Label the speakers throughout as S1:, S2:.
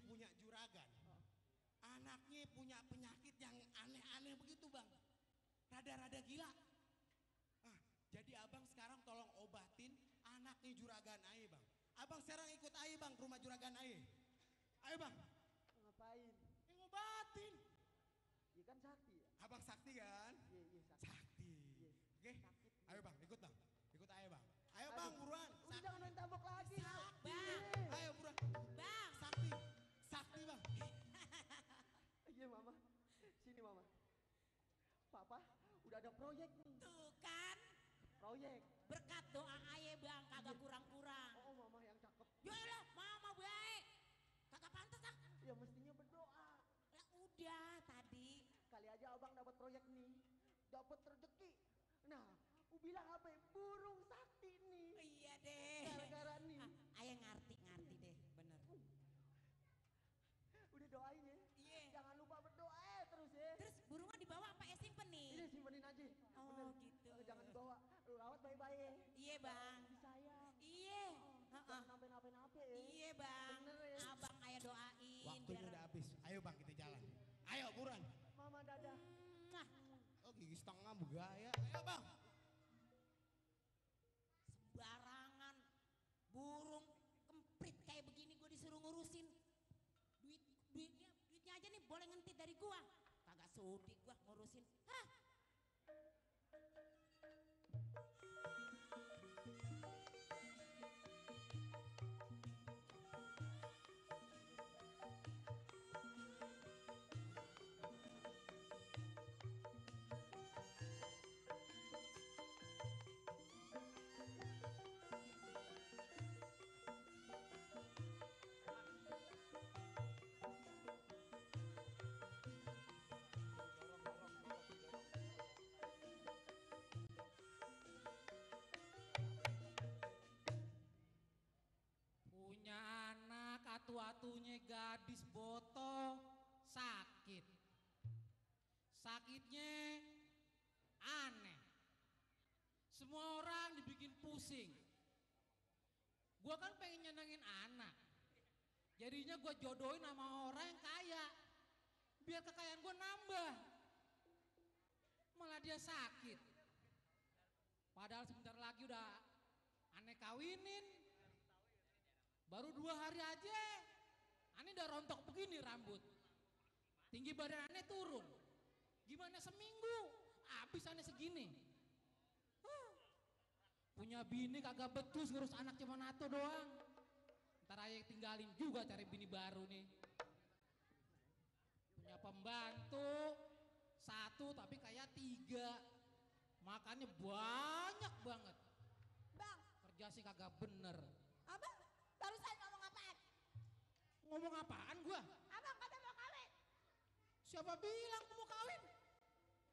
S1: punya juragan. Anaknya punya penyakit yang aneh-aneh begitu bang. Rada-rada gila. Ah, jadi abang sekarang tolong obatin anaknya juragan Ae bang. Abang sekarang ikut Ae bang ke rumah juragan Ae. Ayo bang.
S2: Ngapain?
S1: Ngobatin.
S2: Iya kan sakti ya?
S1: Abang sakti kan?
S2: Iya sakti.
S1: Sakti.
S2: Iya.
S1: Oke,
S2: Sakit.
S1: ayo bang, ikut bang. Ikut Ae bang. Ayo bang, buruan.
S2: Udah jangan main tabok lagi.
S3: Bang.
S1: Ayo buruan.
S3: Bang.
S1: Sakti. Sakti bang.
S2: Iya mama. Sini mama. Papa udah ada proyek nih.
S3: Tuh kan.
S2: Proyek.
S3: Berkat doa Aye bang, kagak kurang-kurang.
S2: Oh mama yang cakep.
S3: Yaelah, mama baik. Kagak pantas ah.
S2: Ya mestinya berdoa.
S3: Lah udah tadi.
S2: Kali aja abang dapat proyek nih. Dapat rezeki. Nah, bilang apa ya? Burung sakti nih.
S3: Iya deh.
S2: Gara-gara nih.
S3: Aye ngerti deh, bener.
S2: Udah doain ya.
S3: Iya.
S2: Jangan lupa berdoa terus ya.
S3: Terus burungnya dibawa apa simpen nih?
S2: Ini simpenin aja.
S3: Oh,
S2: Bener.
S3: gitu.
S2: Jangan dibawa. Lu rawat baik-baik.
S3: Iya bang.
S2: Sayang.
S3: Iya.
S2: Jangan sampai nape-nape ya.
S3: Iya bang.
S2: Bener ya.
S3: Abang Aye doain.
S1: Waktunya udah habis. Ayo bang kita jalan. Ayo buruan.
S2: Mama dadah.
S3: Mwah.
S1: Oh gigi setengah bergaya. Ayo bang.
S3: Sembarangan. Burung kemprit kayak begini gue disuruh ngurusin. Duitnya aja nih boleh ngentit dari gua. Kagak sudi gua ngurusin. Hah?
S4: Punya anak atu-atunya gadis boto sakit. Sakitnya aneh. Semua orang dibikin pusing. Gua kan pengen nyenengin anak. Jadinya gua jodohin sama orang yang kaya. Biar kekayaan gua nambah. Malah dia sakit. Padahal sebentar lagi udah aneh kawinin. Baru 2 hari aja, aneh udah rontok begini rambut. Tinggi badan aneh turun. Gimana seminggu, habis aneh segini. Punya bini kagak becus ngurus anak cuma nato doang. Ntar aja tinggalin juga cari bini baru nih. Punya pembantu 1 tapi kayak 3. Makannya banyak banget.
S3: Bang,
S4: Kerja sih kagak bener.
S3: abang barusan ngomong apaan?
S4: Ngomong apaan gua?
S3: Abang kata mau kawin.
S4: Siapa bilang gua mau kawin?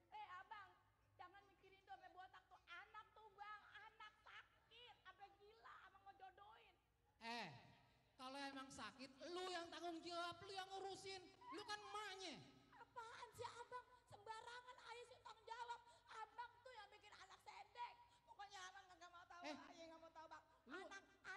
S5: Abang, jangan mikirin tuh sampai botak tuh anak tuh bang, anak sakit, sampai gila, abang mau jodohin.
S4: Kalau emang sakit, lu yang tanggung jawab, lu yang ngurusin, lu kan emaknya.
S3: Apaan sih abang? Sembarangan Aye sih tanggung jawab. Abang tuh yang bikin anak sedek. Pokoknya abang nggak mau tahu, Aye nggak mau tahu bang.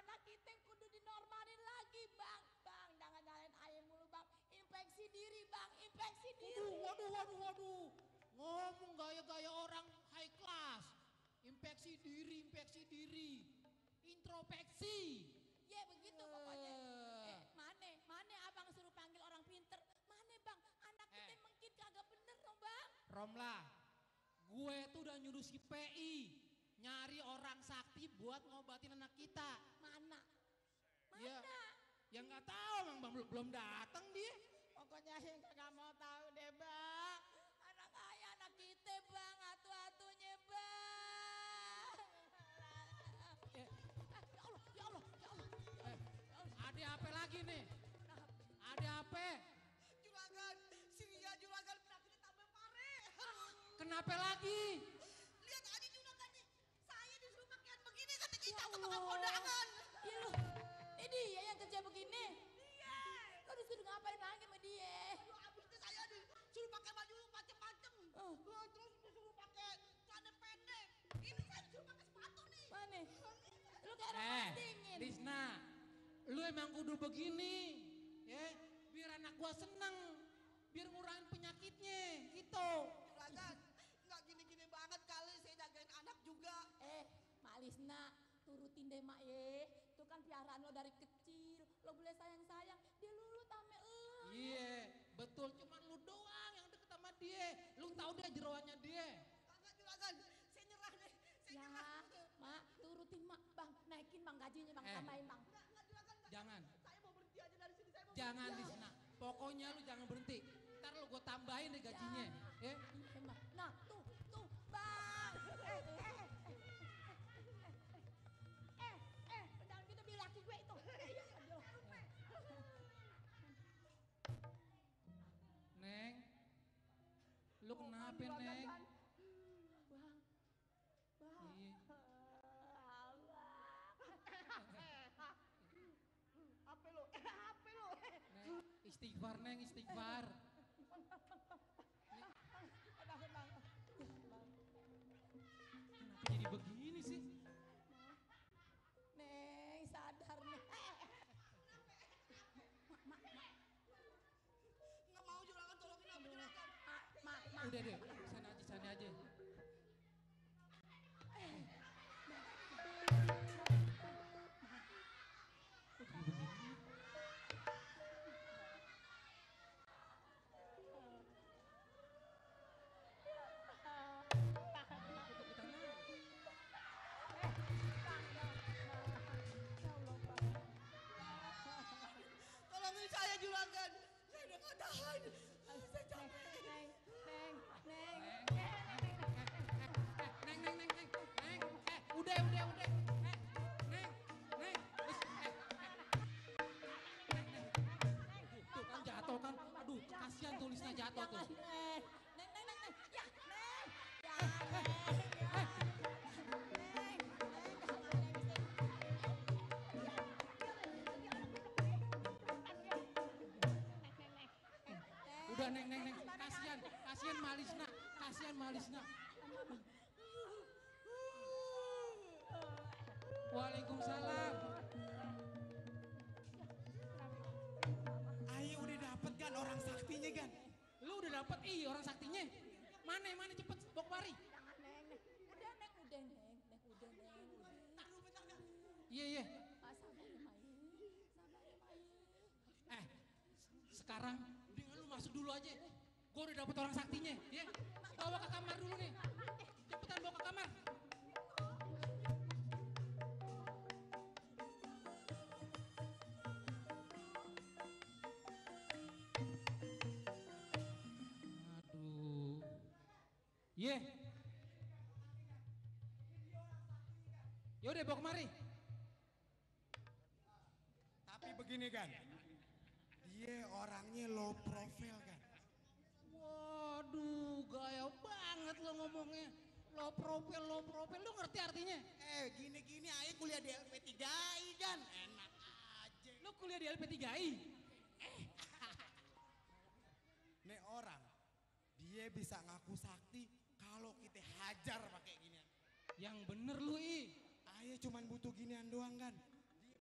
S3: Anak kita kudu dinormalin lagi bang. Bang, jangan nyalain Aye mulu bang. Infeksi diri bang, infeksi diri.
S4: Waduh. Ngomong gaya-gaya orang high class. Infeksi diri. Introspeksi.
S3: Ya begitu pokoknya. Mana abang suruh panggil orang pinter. Mana bang, anak kita mungkin kagak bener dong bang.
S4: Romlah, gue tuh udah nyuruh si PI nyari orang sakti buat ngobatin anak kita.
S3: Mana?
S4: Ya, yang nggak tahu emang belum datang dia.
S3: Pokoknya Aye kagak mau tahu deh bang. Anak Aye anak kita bang, atu-atunya bang. Ya Allah.
S4: Ada apa lagi nih? Ada apa?
S6: Juragan, si Ria juragan penyakitnya tambah parah.
S4: Kenapa lagi?
S6: Lihat aja juragan nih, saya disuruh pakaian begini kata kita untuk makan kondangan.
S3: Iya lu, ini dia yang kerja begini.
S6: Iya.
S3: Lo disuruh ngapain lagi sama dia?
S6: Aduh, abis itu saya disuruh pakai baju macem-macem. Terus disuruh pakai celana pendek. Ini saya disuruh pakai sepatu nih.
S3: Mana? Lu kayak orang panas dingin.
S4: Lisna, lu emang kudu begini, ya? gua seneng. Biar ngurangin penyakitnya, gitu.
S6: Juragan, nggak gini-gini banget kali saya jagain anak juga.
S3: Mak Lisna, turutin deh mak ye. Itu kan piaraan lo dari kecil. Lo boleh sayang-sayang, dia lulu tame lo.
S4: Iya, betul. Cuman lu doang yang deket sama dia. Lu tahu dia jeroannya dia.
S6: Enggak juragan, saya nyerah deh. Saya
S3: Ya,
S6: nyerah.
S3: mak, turutin mak. Bang, naikin bang gajinya bang,
S4: Eh.
S3: tambahin bang.
S6: Enggak juragan, enggak.
S4: Jangan,
S6: Saya mau berhenti aja dari sini. Saya mau
S4: jangan
S6: berhenti.
S4: Lisna. Pokoknya lu jangan berhenti. Ntar lu gua tambahin deh gajinya. Ya.
S3: Iya, Bang. Nah, tuh, bang. Jangan gitu bilang laki gue itu. Aduh.
S4: Neng, lu kenapa Neng?
S3: Bang.
S4: Iya.
S6: Apa lo? Apa lo?
S4: Neng, istighfar Neng, istighfar. Kenapa jadi begini sih?
S3: Neng, sadar Neng.
S6: Nggak mau juragan, tolongin aku juragan.
S3: Mak.
S4: Udah deh, sana aja. Kok jadi begini? Ikut-ikutan aja.
S6: Tolongin saya juragan. Saya udah nggak tahan. Saya capek.
S4: Neng, udah. Neng. Tuh kan jatuh kan. Aduh, kasihan tuh Lisna jatuh tuh.
S3: Neng. Ya, Neng.
S4: Udah Neng. Kasihan Malisna. Waalaikumsalam.
S1: Ayo udah dapet kan orang saktinya kan?
S4: Lu udah dapet orang saktinya. Mana cepet bawa kemari.
S3: Udah, Neng.
S4: Iya.
S3: Sabar ya, Mai.
S4: Sekarang dengan lu masuk dulu aja. Gua udah dapet orang saktinya, ya. Bawa ke kamar dulu nih. Cepetan bawa ke kamar. Aduh. Ye. Yaudah bawa kemari.
S1: Tapi begini kan, dia orangnya low profile kan.
S4: Waduh, gaya banget lo ngomongnya. Low profile. Lu ngerti artinya?
S1: Gini-gini aja kuliah di LP3I kan, enak aja.
S4: Lu kuliah di LP3I?
S1: Nih orang, dia bisa ngaku sakti kalau kita hajar pakai ginian.
S4: Yang bener lu,
S1: Ayo cuman butuh ginian doang kan.